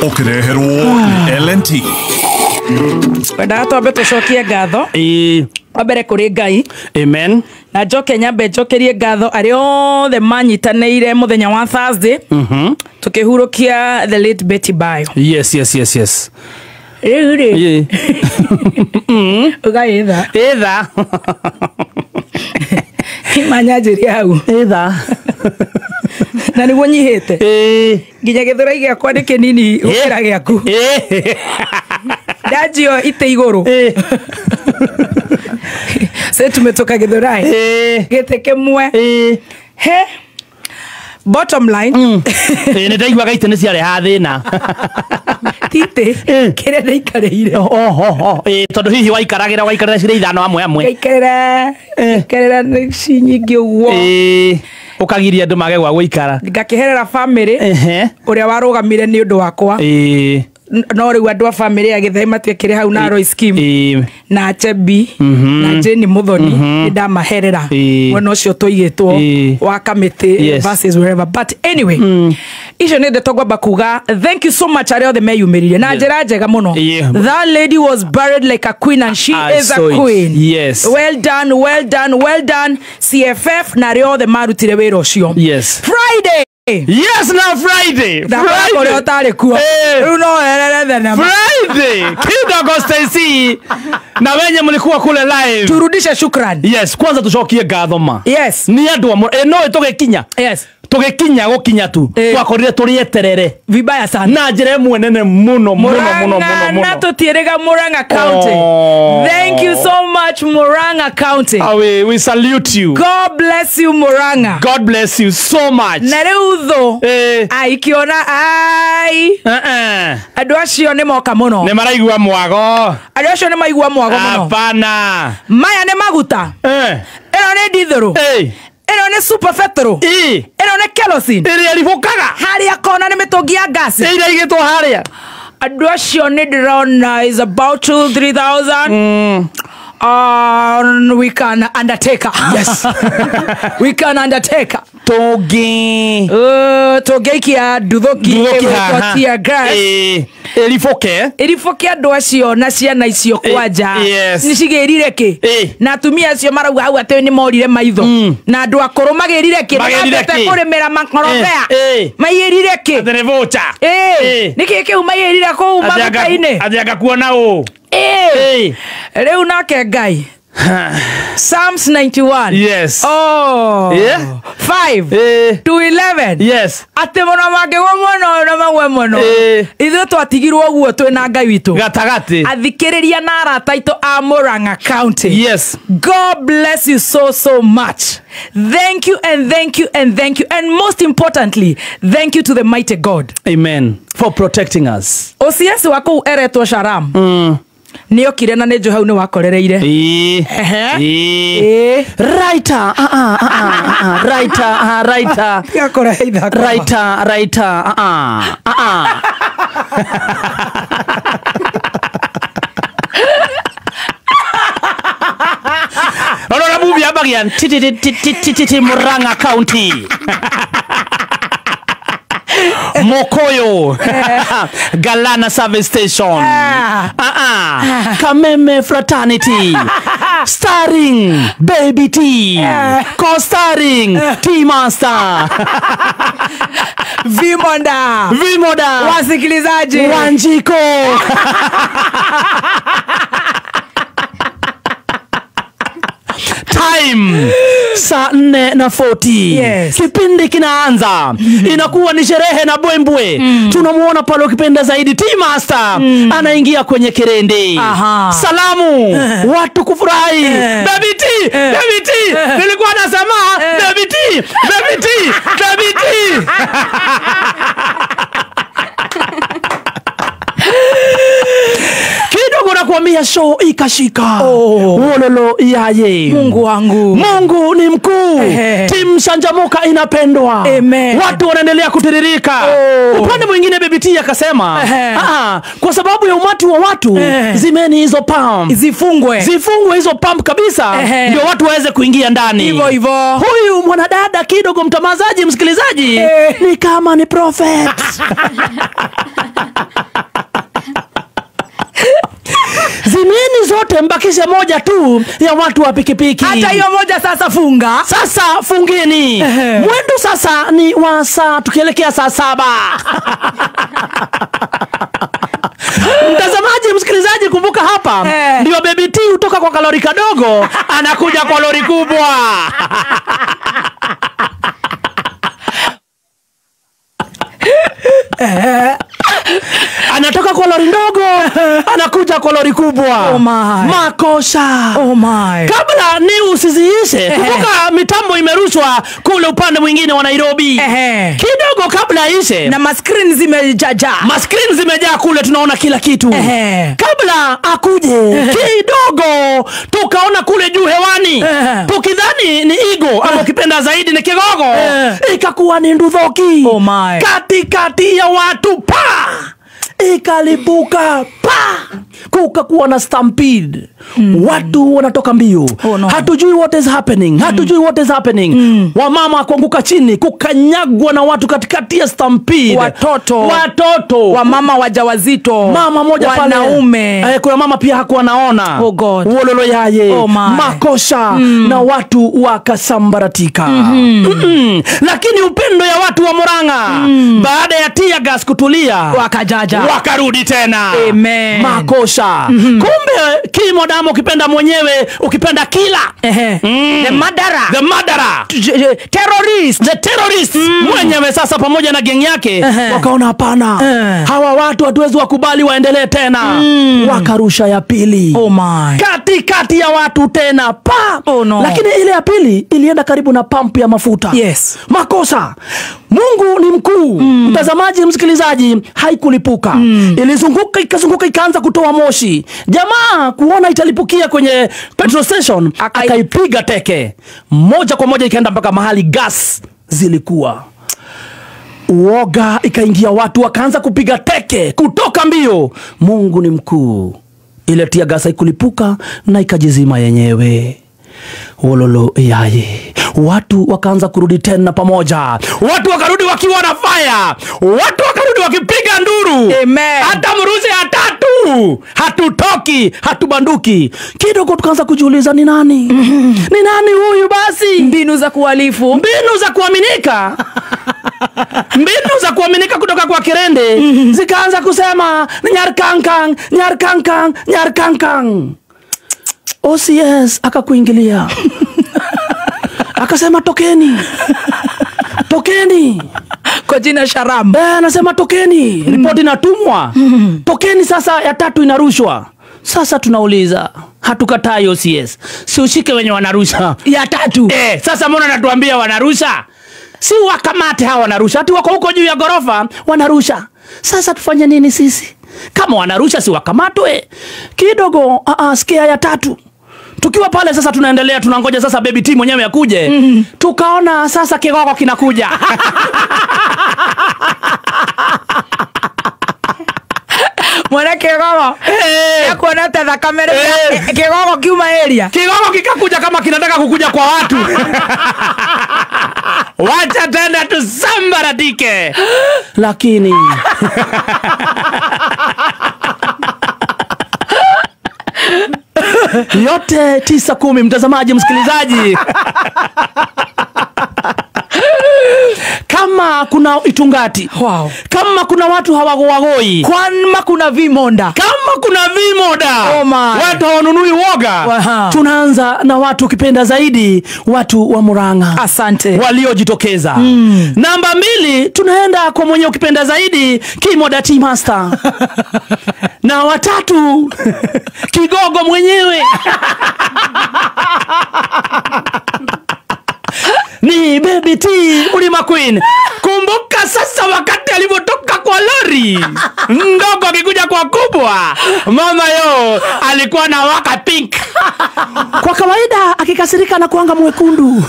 Ũkĩreherwo L&T. Wendaga twambe tũcokie ngatho wa mbere kũrĩ Ngai. Amen. Na njoke nyambe njokerie ngatho arĩa othe manyitanĩire mũthenya wa Thursday tukĩhurũkia the late Betty Bayo. Yes, yes, yes, yes. Rĩu rĩ ũgaĩtha Ĩtha. Imanyanjĩria hau. Ĩtha. Na nĩguo nyihĩte nginya gĩthũrai gĩakwa nĩ kĩnini gũkĩra gĩaku. Ndanjio ite igũrũ. Sasa tumetoka Githurai. Gĩtĩ kĩmwe. He. Bottom line. Nĩ ndaiguaga itĩ nĩ ciarehaga thĩna. Titĩ kĩrĩa ndaikarĩire. Oho. Tondũ hihi waikaragĩra waikarĩra cirĩ ithano amwe amwe. Ngaikarĩra ngaikarĩra ci nyingĩ ũguo. Ũkagiria andũ mage gwa gũikara. Ngakĩherera family ũrĩa warũgamire nĩ ũndũ wakwa. No rĩu andũ a family ya Gĩthai matiakĩrĩ hau na Roy Scheme na Chebi na Jane Muthoni nĩ ndamaherera mwena ũcio tũigĩtwo wa kamĩtĩ versus wherever, but anyway icio nĩ ndeto ngwamba kuga thank you so much arĩa othe meyumĩririe na njĩra njega mũno. That lady was buried like a queen and she is a queen. Yes. Well done, well done, well done CFF na arĩa othe marutire wĩra ũcio. Yes. Friday. Yes, now Friday. Friday. Friday. Kidogo Stacy. Na wenye mlikuwa kule live. Turudishe shukrani. Yes, kwanza tucokie ngatho ma. Yes. Ni andu no tugikinya. Yes. Tugikinya gukinya tu. Twakorire turieterere. Vibaya sana. Na njira ĩmwe nene muno muno muno muno muno. Na tutieriga Murang'a County. Thank you so much Murang'a County. We salute you. God bless you Murang'a. God bless you so much. Na riu thu aikiona ai andu acio ni moka muno. Ni maraigua mwago. Andu acio ni maigua mwago muno. Hapana. Maya ni maguta. Ĩno nĩ ndithũrũ. Ĩno nĩ super petrol. Ĩno nĩ kerosene. Ĩrĩa ĩribũkaga. Harĩa kona nĩ mĩtũngi ya gas. Ĩrĩa ĩigĩtwo harĩa. Andũ acio nĩ ndĩrona is about 2-3,000. We can undertake. Yes. We can undertake. Tũngĩ. Tũngĩikia nduthũki ĩgwĩtwo tear gas. Ĩribũke. Ĩribũke andũ acio na ciana icio kwanja. Nĩ cigĩrire kĩ? Na atumia acio marauga hau atĩ nĩ morire maitho. Na andũ akũrũ magĩrire kĩ? Nĩ kũrĩmĩra makorobea. Maiyĩrire kĩ? Atĩ nĩ voucher. Nĩkĩ kĩu maiyĩrire kũu maguta-inĩ? Atĩ anga kuona ũũ. Rĩu nake Ngai. Psalms 91. Yes. Oh. Yeah. 5 to 11. Yes. Atĩ mũno mangĩgwo mũno na magwe mũno. Ithuĩ twatigirwo ũguo twĩ na Ngai witũ. Gatagatĩ. Athikĩrĩria na arata aitũ a Murang'a County. Yes. God bless you so so much. Thank you and thank you and thank you, and most importantly, thank you to the mighty God. Amen. For protecting us. OCS wa kũu eretwo Sharam. Nĩokire na nĩ njũ hau nĩ wakorereire. Writer, writer, writer. Writer, writer, Ona movie ambagia titi Murang'a County. Mokoyo. Galana Service Station. Kameme Fraternity. Starring Baby T. Co-starring T Master. Vimonda. Vimonda. Wasikilizaji. Wanjiko. Time saa 4:40. Yes. Kipindi kinaanza. Inakuwa ni sherehe na bwembwe. Tunamuona pale ukipenda zaidi T Master anaingia kwenye kirende. Salamu watu kufurahi. Baby T, Baby T. Nilikuwa nasema Baby T, Baby T, Baby T. Kidogo nakwambia Nakwambia show ikashika. Wololo yaye. Mungu wangu. Mungu ni mkuu. Timu Shanjamuka inapendwa. Amen. Watu wanaendelea kutiririka. Upande mwingine Baby T akasema, kwa sababu ya umati wa watu, zimeni hizo pump. Zifungwe. Zifungwe hizo pump kabisa, ndio watu waweze kuingia ndani. Hivyo hivyo. Huyu mwanadada kidogo, mtamazaji, msikilizaji, ni kama ni prophet. Zimeni zote, mbakishe moja tu ya watu wa pikipiki. Hata hiyo moja sasa funga. Sasa fungeni. Mwendo sasa ni wa saa, tukielekea saa 7. Mtazamaji, msikilizaji, kumbuka hapa ndio Baby T hutoka kwa kalori kadogo anakuja kwa lori kubwa. Anatoka kwa lori ndogo anakuja kwa lori kubwa. Oh my. Makosha. Oh my. Kabla ni usiziishe, kumbuka mitambo imerushwa kule upande mwingine wa Nairobi. Kidogo kabla ishe, na maskrini zimejaa. Maskrini zimejaa kule, tunaona kila kitu. Kabla akuje kidogo tukaona kule juu hewani, tukidhani ni igo ama ukipenda zaidi ni kigogo, ikakuwa ni ndudhoki. Oh my. Katikati ya watu pa ikalipuka pa, kukakuwa na stampede. Watu wanatoka mbio. Oh, no. Hatujui what is happening. Hatujui what is happening. Wamama kuanguka chini, kukanyagwa na watu katikati ya stampede. Watoto. Wamama wajawazito. Mama moja pale. Wanaume. Kuna mama pia hakuwa anaona. Oh God. Wololo yaye. Oh my. Makosha. Na watu wakasambaratika. Lakini upendo ya watu wa Murang'a, baada ya tear gas kutulia, wakajaja. Wakarudi tena. Amen. Makosha. Kumbe kimo damu ukipenda mwenyewe, ukipenda kila. The murderer. The murderer. Terrorist. The terrorist. Mwenyewe sasa pamoja na geng yake wakaona hapana. Hawa watu hatuwezi wakubali waendelee tena. Wakarusha ya pili. Oh my. Katikati ya watu tena pa. Oh no. Lakini ile ya pili ilienda karibu na pump ya mafuta. Yes. Makosa. Mungu ni mkuu. Mtazamaji, msikilizaji, haikulipuka. Ilizunguka, ikazunguka, ikaanza kutoa moshi. Jamaa kuona italipukia kwenye petrol station, akaipiga teke. Moja kwa moja ikaenda mpaka mahali gas zilikuwa. Uoga ikaingia, watu wakaanza kupiga teke kutoka mbio. Mungu ni mkuu. Ile tia gas haikulipuka na ikajizima yenyewe. Wololo yaye. Watu wakaanza kurudi tena pamoja. Watu wakarudi wakiwa na fire. Watu wakarudi wakipiga nduru. Amen. Hata mruzi hatatu. Hatutoki, hatubanduki. Kidogo tukaanza kujiuliza ni nani? Ni nani huyu basi? Mbinu za kuhalifu. Mbinu za kuaminika. Mbinu za kuaminika kutoka kwa Kirende zikaanza kusema nyarkankang, nyarkankang, nyarkankang. OCS akakuingilia. Akasema tokeni. Tokeni. Kwa jina Sharam. Anasema tokeni. Ripoti inatumwa. Tokeni sasa, ya tatu inarushwa. Sasa tunauliza, hatukatai OCS. Si ushike wenye wanarusha. Ya tatu. Sasa mbona anatuambia wanarusha? Si wakamate hawa wanarusha. Hati wako huko juu ya gorofa wanarusha. Sasa tufanye nini sisi? Kama wanarusha si wakamatwe. Kidogo sikia ya tatu. Tukiwa pale sasa tunaendelea, tunangoja sasa Baby T mwenyewe akuje. Tukaona sasa kigogo kinakuja. Mwana kigogo. Yakuona tena kamera kigogo kiuma area. Kigogo kikakuja kama kinataka kukuja kwa watu. Wacha tena tusambaratike. Lakini yote 9 10, mtazamaji, msikilizaji. Kama kuna itungati. Wow. Kama kuna watu hawagowagoi. Kama kuna vimonda. Kama kuna vimoda. Oh my. Watu hawanunui woga. Tunaanza na watu ukipenda zaidi, watu wa Murang'a. Asante. Waliojitokeza. Namba 2, tunaenda kwa mwenye ukipenda zaidi, Kimoda T Master. Na watatu, Kigogo mwenyewe. Ni Baby T, Mlima Queen. Kumbuka sasa wakati alipotoka kwa lori. Gari ndogo akikuja kwa kubwa, mama yo alikuwa na waka pink. Kwa kawaida akikasirika na kuanga mwekundu.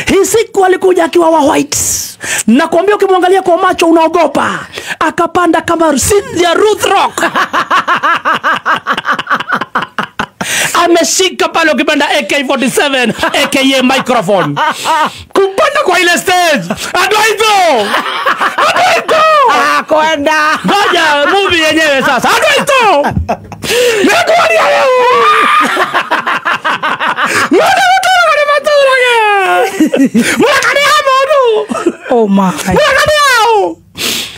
Hii siku alikuja akiwa wa white. Na kuambia ukimwangalia kwa macho unaogopa. Akapanda kama Cynthia Ruth Rock. Ameshika pale ukipenda AK-47 aka microphone. Kupanda kwa ile stage. Adwaito. Adwaito. Kwenda. Ngoja movie yenyewe sasa. Adwaito. Nakuambia leo. Mwana mutoro ni maturaga. Mwana ni amodu. Oh my. Mwana ni ao.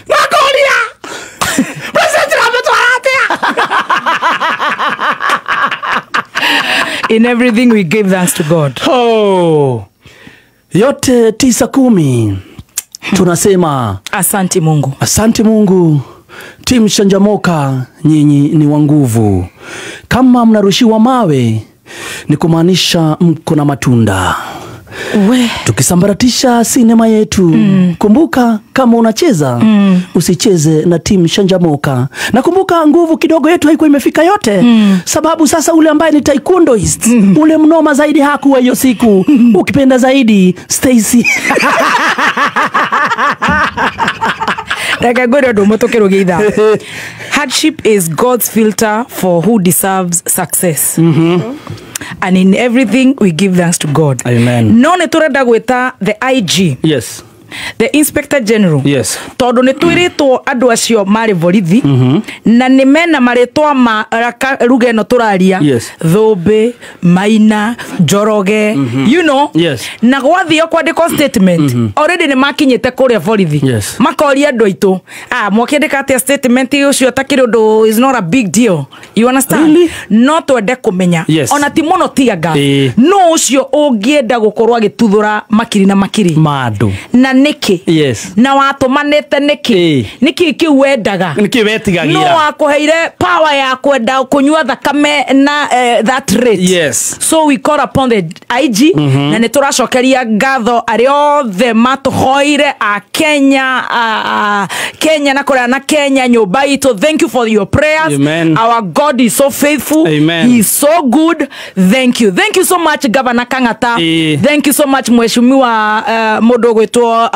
Nakuambia. President ramutwaratia. In everything we give thanks to God. Oh. Yote 9 10 tunasema asante Mungu. Asante Mungu. Team Shanjamoka, nyinyi ni wa nguvu. Kama mnarushiwa mawe ni kumaanisha mko na matunda. We. Tukisambaratisha sinema yetu. Kumbuka kama unacheza usicheze na Team Shanjamoka. Na kumbuka nguvu kidogo yetu haikuwa imefika yote. Sababu sasa ule ambaye ni taekwondoist, ule mnoma zaidi hakuwa hiyo siku. Ukipenda zaidi Stacy. Reke ngwire undu umwe tukirugia. Hardship is God's filter for who deserves success. And in everything we give thanks to God. Amen. No nĩ tũrenda gwĩta the IG. Yes. The Inspector General. Yes. Tondu nĩ twĩrĩtwo andũ acio marĩ borithi na nĩ mena marĩtwa ma ruga ĩno tũraria. Yes. Thũmbĩ, Maina, Njoroge, you know. Yes. Na gwathio kwandĩkwo statement already nĩ makinyĩte kũrĩa borithi. Yes. Makoria andũ aitũ, mwakĩandĩka atĩa statement ũcio takĩrĩ ũndũ is not a big deal. You understand? Really? No twende kũmenya. Yes. Ona ti mũno tiaga. No ũcio ũngĩenda gũkorwo agĩtuthũra makiri na makiri. Madu. Na niki. Yes. Na watũmanĩte niki. Niki kĩu wendaga. Niki wetigagira. No wakũheire power ya kwenda kũnyua thakame na that rate. Yes. So we call upon the IG na nĩ tũracokeria ngatho arĩa othe matũhoire a Kenya, Kenya na kũrĩa na Kenya nyũmba itũ. Thank you for your prayers. Amen. Our God is so faithful. Amen. He is so good. Thank you. Thank you so much Governor Kang'ata. Thank you so much Mheshimiwa mũndũ ũgwĩtwo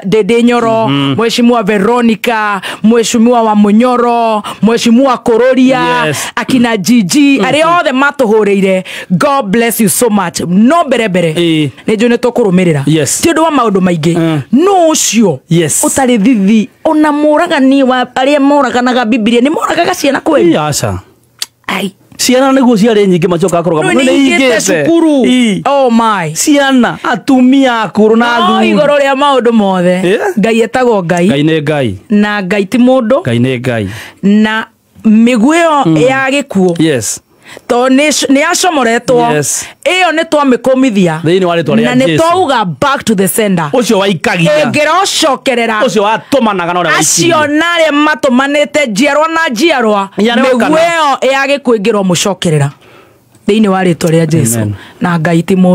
Dede Nyoro, Mheshimiwa Veronica, Mheshimiwa wa Munyoro, Mheshimiwa Kororia, yes. Akina Gigi, arĩa othe matũhũrĩire. God bless you so much. No mbere mbere nĩ njũĩ nĩ tũkũrũmĩrĩra. Yes. Ti ũndũ wa maũndũ maingĩ. No ũcio yes. ũtarĩ thithi ona mũragani wa arĩa moraganaga Bibilia nĩ moragaga ciana kweli. Aca. Ai. Ciana nĩguo ciarĩ nyingĩ macoka kũrũgama. Nĩ ingĩte cukuru. Oh my. Ciana atumia akũrũ na athuri. Igũrũ rĩa maũndũ mothe. Ngai etagwo Ngai. Ngai nĩ Ngai. Na Ngai ti mũndũ. Ngai nĩ Ngai. Na mĩguĩ ĩyo ya gĩkuũ. Yes. To nĩ yacomoretwo. Yes. Ĩyo nĩ twamĩkũmithia. Thĩinĩ wa rĩtwa rĩa Na nĩ Jesu. twauga back to the sender. Ũcio waikagia. Ĩngĩrocokerera. Ũcio watũmanaga na ũrĩa waikirie. Acio na arĩa matũmanĩte njiarwa na njiarwa. Mĩguĩ ĩyo ya gĩkuũ ĩngĩromũcokerera. Thĩinĩ wa rĩtwa rĩa Jesu. Amen. Na Ngai ti mũndũ.